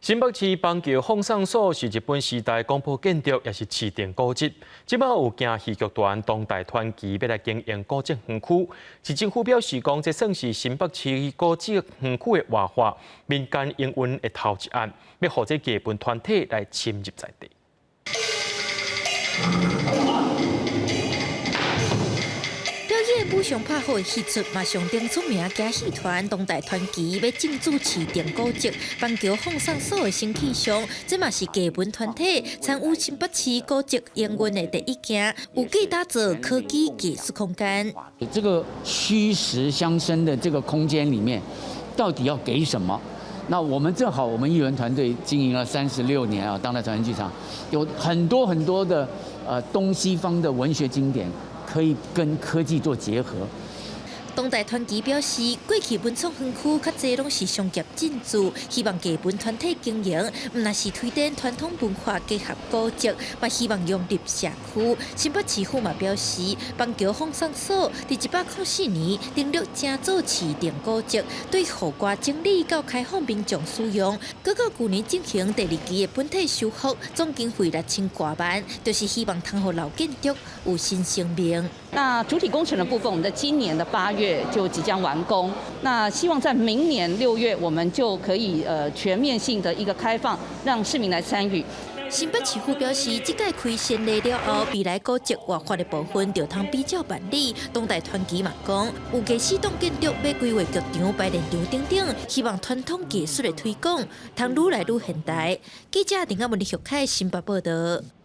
新北市板橋放送所是日本時代國寶建築，也是市定古蹟。這擺有驚戲劇團當代傳奇欲來經營古蹟園區，市政府表示講，這算是新北市古蹟園區的活化，民間營運的頭一案，欲予這藝文團體來深入在地。表演武松拍虎的戲出，嘛上頂出名驚戲團當代傳奇欲進駐市定古蹟板橋放送所的新氣象，這嘛是藝文團體參與新北市古蹟營運的第一件，有計打造科技藝術空間。這個虛實相生的這個空間裡面，到底要給什麼？那我們正好，我們藝文團隊經營了36年啊，當代傳奇劇場有很多很多的東西方的文學經典，可以跟科技做結合。當代傳奇表示，過去文創園區較濟攏是商業進駐，希望藝文團體經營，毋但是推展傳統文化結合古蹟，嘛希望融入社區。新北市府嘛表示，板橋放送所佇104年登錄成做市定古蹟，對戶外整理到開放民眾使用，閣到舊年進行第二期的本體修復，總經費6000外萬，就是希望通予老建築有新生命。那主體工程的部分，我們在今年的8月就即將完工。那希望在明年6月，我們就可以全面性的一個開放，讓市民來參與。新北市府表示，這屆開先例了後，未來古蹟活化的部分就通比照辦理。當代傳奇嘛講，有藝四棟建築欲規劃劇場、排練場等等，希望傳統藝術的推廣，通愈來愈現代。記者林阿文、李玉凱新北報道。